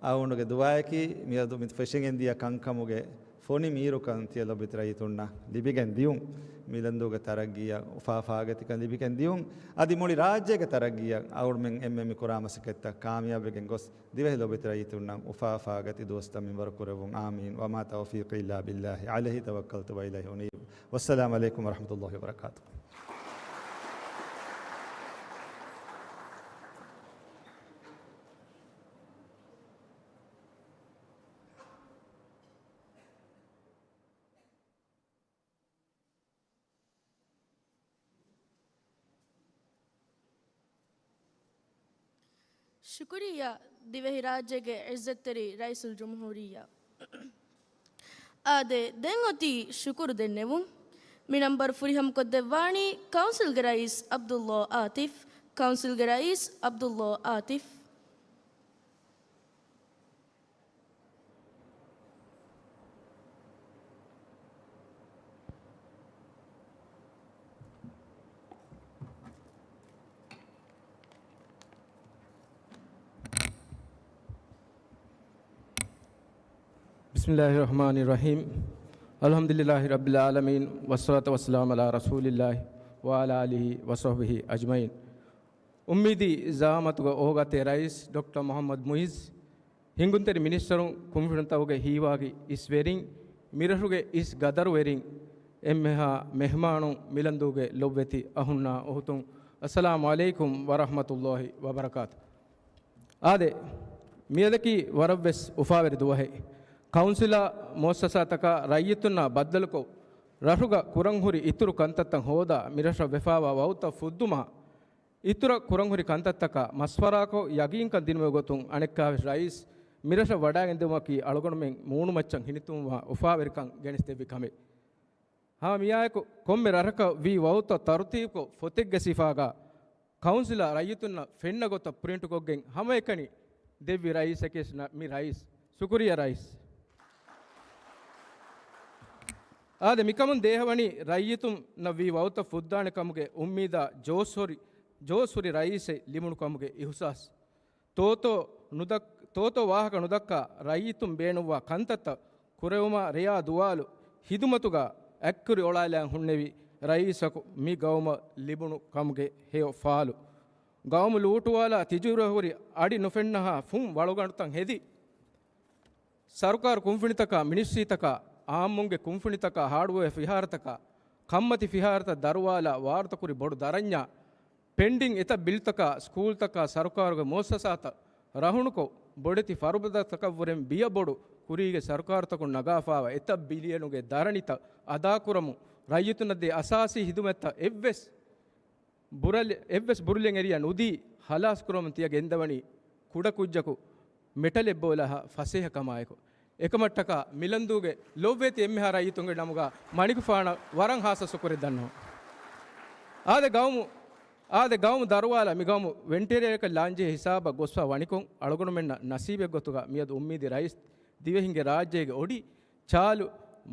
އަޅުގަނޑުގެ ދުޢާއަކީ މިއަދު މި ފެށިގެން ދިޔަ ކަންކަމުގެ ފޮނި މީރުކަން ތިޔަ ލޮބުވެތި ރައްޔިތުންނަށް ލިބިގެން ދިޔުން. މިލަންދޫގެ ތަރައްގީއަށް އުފާ އުފާގަތިކަން ލިބިގެން ދިޔުން. އަދި މުޅި ރާއްޖޭގެ ތަރައްގީއަށް އަޅުގަނޑުމެން އެންމެން މި ކުރާ މަސައްކަތްތައް ކާމިޔާބުވެގެން ގޮސް، ދިވެހި ލޮބުވެތި ރައްޔިތުންނަށް އުފާ އުފާގަތި ދުވަސްތައް މިންވަރު ކުރެއްވުން. އާމީން. وما توفيقي إلا بالله عليه توكلت وإليه أنيب. والسلام عليكم ورحمة الله وبركاته. ޝުކުރިއްޔާ ދިވެހިރާއްޖޭގެ އިއްޒަތްތެރި ރައީސުލްޖުމްހޫރިއްޔާ. އާދެ، ދެން އޮތީ ޝުކުރު ދެންނެވުން. މި ނަންބަރު ފުރިހަމަކޮށްދެއްވާނީ ކައުންސިލްގެ ރައީސް ޢަބްދުﷲ އާތިފް. ކައުންސިލްގެ ރައީސް ޢަބްދުﷲ އާތިފް. بسم الله الرحمن الرحيم. الحمد لله رب العالمين، والصلاة والسلام على رسول الله وعلى آله وصحبه أجمعين. އުއްމީދީ ޒަޢާމަތުގެ އޯގާތެރި ރައީސް ޑޮކްޓަރ މުޙައްމަދު މުޢިއްޒު، ހިނގުންތެރި މިނިސްޓަރުން، ކުންފުނިތަކުގެ ހީވާގި އިސް ވެރިން، މިރަށުގެ އިސް ގަދަރުވެރިން، އެންމެހާ މެހްމާނުން، މިލަންދޫގެ ލޮބުވެތި އަހުންނާ އުޚުތުން، އައްސަލާމު ޢަލައިކުމް ވަރަޙްމަތުﷲި ވަބަރަކާތު. އާދެ، މިއަދަކީ ވަރަށްވެސް އުފާވެރި ދުވަހެއް. ކައުންސިލާ މުއައްސަސާތަކާ ރައްޔިތުންނާ ބައްދަލުކޮށް، ރަށުގަ ކުރަންހުރި އިތުރު ކަންތައްތައް ހޯދާ، މިރަށަށް ވެފާވާ ވައުތައް ފުއްދުމާ، އިތުރަށް ކުރަންހުރި ކަންތައްތަކާ މަސްވަރާކޮށް، ޔަގީންކަން ދިނުމުގެ ގޮތުން އަނެއްކާވެސް ރައީސް މިރަށަށް ވަޑައިގެންދިއުމަކީ އަޅުގަނޑުމެން މޫނުމައްޗަށް ހިނިތުންވާ އުފާވެރިކަން ގެނެސްދެއްވި ކަމެއް. ހަމަ މިއާއެކު ކޮންމެ ރަށަކަށް ވީ ވައުތައް ތަރުތީބުކޮށް، ފޮތެއްގެ ސިފާގަ ކައުންސިލާ ރައްޔިތުންނަށް ފެންނަ ގޮތަށް ޕްރިންޓްކޮށްގެން ހަމައެކަނި ދެއްވި ރައީސަކީ މި ރައީސް. ޝުކުރިއްޔާ ރައީސް. އާދެ، މިކަމުން ދޭހަވަނީ ރައްޔިތުންނަށް ވީ ވައުތަށް ފުއްދާނެ ކަމުގެ އުއްމީދާ ޖޯޝްހުރި، ޖޯޝްހުރި ރައީސެއް ލިބުނު ކަމުގެ އިހުސާސް. ތޯތޯ ނުދައް-، ތޯތޯ ވާހަކަ ނުދައްކާ ރައްޔިތުން ބޭނުންވާ ކަންތައްތައް ކުރެވުމާ ރެޔާ ދުވާލު ޚިދުމަތުގަ އަތްކުރި އޮޅާލާން ހުންނެވި ރައީސަކު މި ގައުމަށް ލިބުނު ކަމުގެ ހެޔޮ ފާލު. ގައުމު ލޫޓުވާލާ ތިޖުރަ ހުރި އަޑި ނުފެންނަހާ ފުން ވަޅުގަނޑުތައް ހެދި، ސަރުކާރު ކުންފުނިތަކާ، މިނިސްޓްރީތަކާ، އާއްމުންގެ ކުންފުނިތަކާ، ހާޑްވެއާ ފިހާރަތަކާ، ކަންމަތި ފިހާރަތައް ދަރުވާލާ ވާރުތަކުރި ބޮޑު ދަރަންޏާ، ޕެންޑިން އެތައް ބިލްތަކާ، ސްކޫލްތަކާ، ސަރުކާރުގެ މުއައްސަސާތައް ރަހުނުކޮށް، ބޮޑެތި ފަރުބަދަތަކަށްވުރެން ބިޔަ ބޮޑު ކުރީގެ ސަރުކާރުތަކުން ނަގާފާވާ އެތައް ބިލިއަނުގެ ދަރަނިތައް އަދާކުރަމުން، ރައްޔިތުންނަށް ދޭ އަސާސީ ޚިދުމަތްތައް އެއްވެސް ބުރަލި-، އެއްވެސް ބުރުލިއެއް އެރިޔާ ނުދީ، ހަލާސް ކުރަމުން ތިޔަ ގެންދަވަނީ ކުޑަކުއްޖަކު މެޓަލެއް ބޯލާހާ ފަސޭހަ ކަމާއެކު. އެކަމަށްޓަކާ މިލަންދޫގެ ލޮބުވެތި އެންމެހާ ރައްޔިތުންގެ ނަމުގަ މަނިކުފާނަށް ވަރަށް ހާއްސަ ޝުކުރެއް ދަންނަވަން. އާދެ ގައުމު، އާދެ ގައުމު ދަރުވާލާ މި ގައުމު ވެންޓިލޭޓަރަކަށް ލާންޖެހޭ ހިސާބަށް ގޮސްފާ ވަނިކޮށް، އަޅުގަނޑުމެންނަށް ނަސީބެއް ގޮތުގަ މިއަދު އުއްމީދީ ރައީސް ދިވެހިންގެ ރާއްޖޭގެ އޮޑި ޗާލު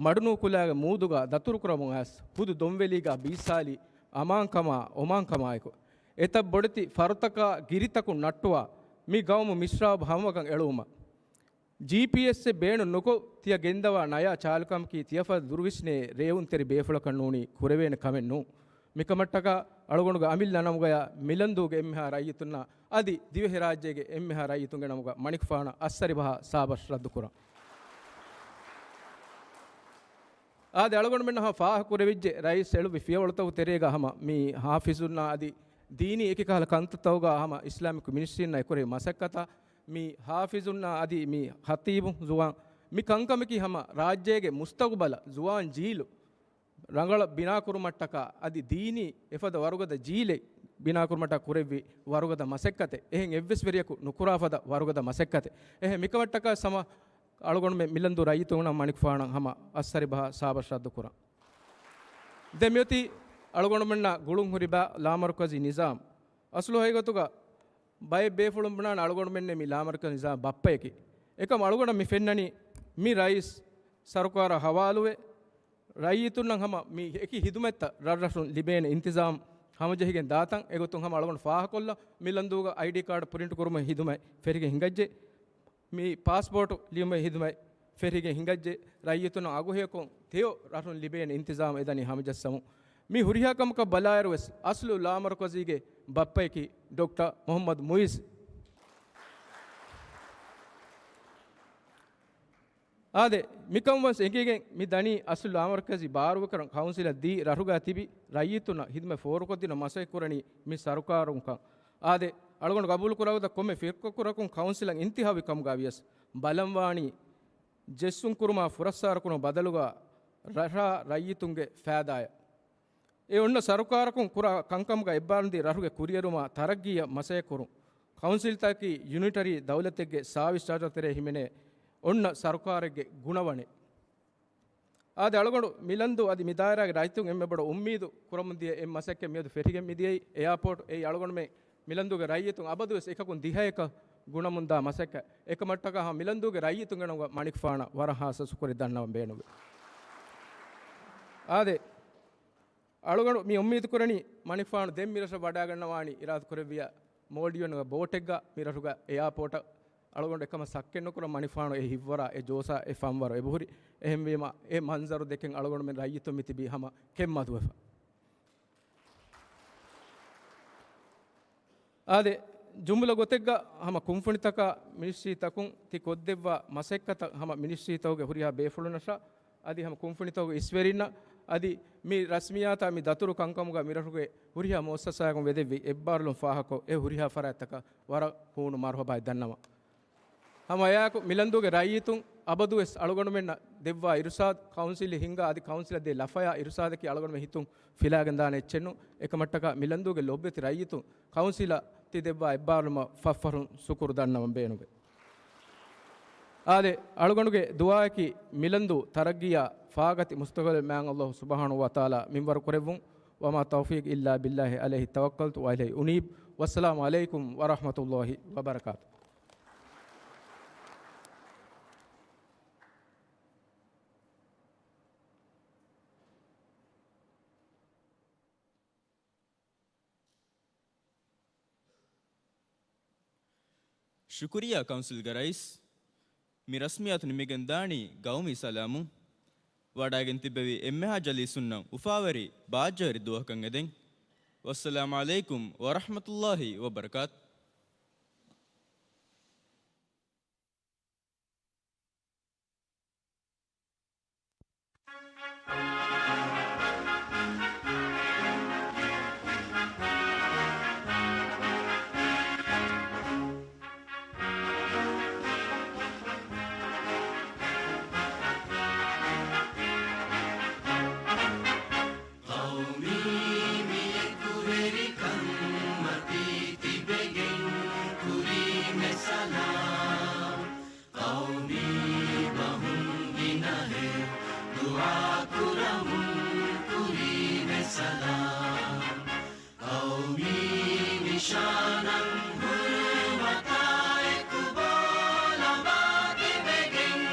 މަޑުނޫކުލާގެ މޫދުގަ ދަތުރުކުރަމުން އައިސް، ހުދު ދޮންވެލީގަ ބީއްސާލި އަމާންކަމާ، އޮމާންކަމާއެކު، އެތައް ބޮޑެތި ފަރުތަކާ ގިރިތަކުން ނައްޓުވާ، މި ގައުމު މިސްރާބު ހަމަވަގަން އެޅުވުމަށް. ޖީޕީއެސްއެއް ބޭނުން ނުކޮށް، ތިޔަ ގެންދަވާ ނަޔާ ޗާލުކަމަކީ ތިޔަފަދަ ދުރުވިސްނޭ ރޭވުންތެރި ބޭފުޅަކަށް ނޫނީ ކުރެވޭނެ ކަމެއް ނޫން. މިކަމަށްޓަކާ އަޅުގަނޑުގެ އަމިއްލަ ނަމުގަޔާ މިލަންދޫގެ އެންމެހާ ރައްޔިތުންނާ އަދި ދިވެހިރާއްޖޭގެ އެންމެހާ ރައްޔިތުންގެ ނަމުގަ މަނިކުފާނަށް އައްސަރިބަހާ ސާބަސް ރައްދުކުރަން. އާދެ، އަޅުގަނޑުމެންނަށް ހަމަ ފާހަގަކުރެވިއްޖެ، ރައީސް އެޅުއްވި ފިޔަވަޅުތަކުގެ ތެރޭގަ ހަމަ މި ހާފިޒުންނާ އަދި ދީނީ އެކިކަހަލަ ކަންތައްތަކުގަ ހަމަ އިސްލާމިކް މިނިސްޓްރީންނާ އެކުރެވި މަސައްކަތާ، މި ހާފިޒުންނާ އަދި މި ޚަތީބު ޒުވާން މި ކަންކަމަކީ ހަމަ ރާއްޖޭގެ މުސްތަގުބަލަށް ޒުވާން ޖީލު ރަނގަޅަށް ބިނާކުރުމަށްޓަކާ އަދި ދީނީ އެފަދަ ވަރުގަދަ ޖީލެއް ބިނާކުރުމަށްޓަކާ ކުރެއްވި ވަރުގަދަ މަސައްކަތެއް. އެހެން އެއްވެސް ވެރިޔަކު ނުކުރާ ފަދަ ވަރުގަދަ މަސައްކަތެއް. އެހެން މިކަމަށްޓަކާ ހަމަ އަޅުގަނޑުމެން މިލަންދޫ ރައްޔިތުންނަށް މަނިކުފާނަށް ހަމަ އައްސަރިބަހާ ސާބަސް ރައްދުކުރަން. ދެން މިއޮތީ އަޅުގަނޑުމެންނާ ގުޅުން ހުރި ބައި ލާމަރުކަޒީ ނިޒާމް. އަސްލު ހަގީގަތުގަ ބައެއް ބޭފުޅުން ބުނާނެ އަޅުގަނޑުމެންނޭ މި ލާމަރުކަޒީ ނިޒާމް ބައްޕަޔަކީ. އެކަމް އަޅުގަނޑަށް މި ފެންނަނީ މި ރައީސް ސަރުކާރަށް ހަވާލުވެ، ރައްޔިތުންނަށް ހަމަ މި އެކި ހިދުމަތްތައް ރަށްރަށުން ލިބޭނެ އިންތިޒާމް ހަމަޖެހިގެން ދާތަން. އެގޮތުން ހަމަ އަޅުގަނޑު ފާހަކޮށްލަ، މި ލަންދޫގަ އައިޑީ ކާޑް ޕްރިންޓް ކުރުމުގެ ހިދުމަތް ފެށިގެން ހިނގައްޖެ. މި ޕާސްޕޯޓު ލިޔުމުގެ ހިދުމަތް ފެށިގެން ހިނގައްޖެ. ރައްޔިތުންނަށް އަގުހެޔޮކޮށް ތެޔޮ ރަށުން ލިބޭނެ އިންތިޒާމް އެދަނީ ހަމަޖައްސަމުން. މި ހުރިހާ ކަމަކަށް ބަލާއިރުވެސް، އަސްލު ލާމަރުކަޒީގެ ބައްޕަޔަކީ ޑޮކްޓަރ މުހައްމަދު މުއިޒް. އާދެ، މިކަން ވެސް އެނގިގެން މި ދަނީ އަސްލު ލާމަރުކަޒީ ބާރުވެކަރަން ކައުންސިލަށް ދީ ރަށުގަ ތިބި ރައްޔިތުންނަށް ހިދުމަތް ފޯރުކޮށްދިނަ މަސައްކަތް ކުރަނީ މި ސަރުކާރުންކަން. އާދެ، އަޅުގަނޑު ގަބޫލު ކުރާ ގޮތަށް ކޮންމެ ފިރުޤަކުރަކުން ކައުންސިލަށް އިންތިހާބުވި ކަމުގަ ވިޔަސް ބަލަންވާނީ ޖެއްސުން ކުރުމާ ފުރައްސާރަ ކުރުމަށް ބަދަލުގަ ރަށާ ރައްޔިތުންގެ ފައިދާއަށް. އެ އޮންނަ ސަރުކާރަކުން ކުރާ ކަންކަމުގަ އެއްބާރުލުންދީ ރަށުގެ ކުރިއެރުމާ ތަރައްގީއަށް މަސައްކަތް ކުރުން. ކައުންސިލްތަކަކީ ޔުނިޓަރީ ދައުލަތެއްގެ ސާވިސް ޗާޓަރ ތެރޭ ހިމެނޭ އޮންނަ ސަރުކާރެއްގެ ގުނަވަނެއް. އާދެ، އަޅުގަނޑު މިލަންދޫ އަދި މިދާއިރާގެ ރައްޔިތުން އެންމެ ބޮޑަށް އުއްމީދު ކުރަމުންދިޔަ އެއް މަސައްކަތް މިއަދު ފެށިގެން މިދިޔައީ. އެއާޕޯޓް އެއީ އަޅުގަނޑުމެން މިލަންދޫގެ ރައްޔިތުން އަބަދުވެސް އެކަކުން ދިހައެކަށް ގުނަމުންދާ މަސައްކަތް. އެކަމަށްޓަކާ ހަމަ މިލަންދޫގެ ރައްޔިތުންގެ ނަމުގަ މަނިކުފާނަށް ވަރަށް ހާއްސަ ޝުކުރެއް ދަންނަވަން ބޭނުންވޭ. އާދެ، އަޅުގަނޑު މި އުއްމީދު ކުރަނީ މަނިކުފާނު ދެން މިރަށަށް ވަޑައިގަންނަވާނީ އިރާދަ ކުރެއްވިޔާ މޯލްޑިވްސްގެ ބޯޓެއްގަ މިރަށުގަ އެއާޕޯޓަށް. އަޅުގަނޑު އެކަމަށް ޝައްކެއް ނުކުރަން މަނިކުފާނު އެ ހިތްވަރާ، އެ ޖޯޝާ، އެ ފަންވަރު އެބަހުރި. އެހެންވީމަ އެ މަންޒަރު ދެކެން އަޅުގަނޑުމެން ރައްޔިތުން މި ތިބީ ހަމަ ކެތްމަދުވެފަ. އާދެ، ޖުމްލަ ގޮތެއްގަ ހަމަ ކުންފުނިތަކާ މިނިސްޓްރީތަކުން ތި ކޮށްދެއްވާ މަސައްކަތަށް ހަމަ މިނިސްޓްރީތަކުގެ ހުރިހާ ބޭފުޅުންނަށާ އަދި ހަމަ ކުންފުނިތަކުގެ އިސްވެރިންނަށް އަދި މި ރަސްމިއްޔާތާ މި ދަތުރު ކަންކަމުގަ މިރަށުގެ ހުރިހާ މުއައްސަސާއަކުން ވެދެއްވި އެއްބާރުލުން ފާހަގަކޮށް، އެ ހުރިހާ ފަރާތްތަކަށް ވަރަށް ހޫނު މަރުހަބާއެއް ދަންނަވަން. ހަމަ އެއާއެކު މިލަންދޫގެ ރައްޔިތުން އަބަދުވެސް އަޅުގަނޑުމެންނަށް ދެއްވާ އިރުޝާދު، ކައުންސިލް ހިންގާ އަދި ކައުންސިލަށް ދޭ ލަފަޔާ އިރުޝާދަކީ އަޅުގަނޑުމެން ހިތުން ފިލާގެން ދާނެ އެއްޗެއް ނޫން. އެކަމަށްޓަކާ މިލަންދޫގެ ލޮބުވެތި ރައްޔިތުން ކައުންސިލަށް ތި ދެއްވާ އެއްބާރުލުމަށް ފަށްފަށުން ޝުކުރު ދަންނަވަން ބޭނުންވޭ. އާދެ، އަޅުގަނޑުގެ ދުޢާއަކީ މިލަންދޫ ތަރައްގީއާ ފާގަތި މުސްތަޤުބަލެއް މާތް ﷲ ސުބްޙާނަހޫ ވަތަޢާލާ މިންވަރު ކުރެއްވުން. وما توفيقي إلا بالله عليه توكلت وإليه أنيب. والسلام عليكم ورحمة الله وبركاته. ޝުކުރިއްޔާ ކައުންސިލްގެ ރައީސް. މި ރަސްމިއްޔާތު ނިމިގެން ދާނީ ގައުމީ ސަލާމުން. ވަޑައިގެން ތިއްބެވި އެންމެހާ ޖަލީސުންނަށް އުފާވެރި ބާއްޖަވެރި ދުވަހަކަށް އެދެން. ވައްސަލާމް ޢަލައިކުމް ވަރަޙްމަތުﷲ ވަބަރަކާތު. ޤައުމީ މި އެކުވެރިކަން މަތީ ތިބެގެން ކުރީމެ ސަލާމް. ޤައުމީ ބަހުން ގިނަހެޔޮ ދުޢާކުރަމުން ކުރީމެ ސަލާމް. ޤައުމީ ނިޝާނަށް ހުރުމަތާ އެކު ބޯލަބާ ތިބެގެން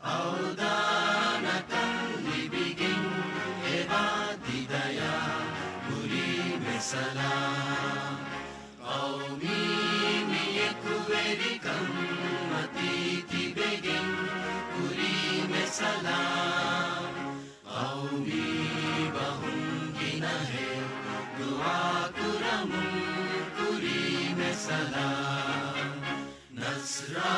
އަވަދާނަކަން ލިބިގެން އެބާ ތިދަޔާ ކުރީމެ ސަލާމް. ޤައުމީ މި އެކުވެރިކަން މަތީ ތިބެގެން ކުރީމެ ސަލާމް. ޤައުމީ ބަހުން ގިނަހެޔޮ ދުޢާކުރަމުން ކުރީމެ ސަލާމް. ނަޞްރާ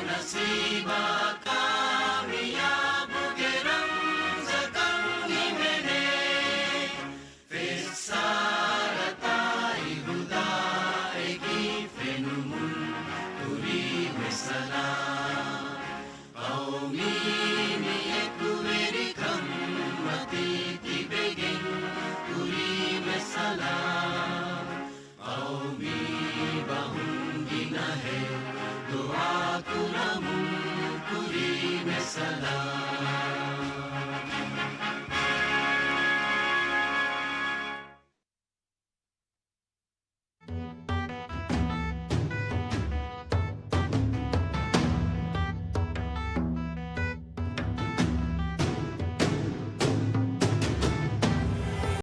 ނަސީބާ ކާމިޔާބުގެ ރަމްޒަކަށް ހިމެނޭ. ފެއްސާރަތާއި ހުދާއެކީ ފެނުމުން ކުރީމެ ސަލާމް. ޤައުމީ މި އެކުވެރިކަން މަތީ ތިބެގެން ކުރީމެ ސަލާމް. ޤައުމީ ބަހުން ގިނަހެޔޮ ދުޢާކުރަމުން ކުރީމެ ސަލާމް.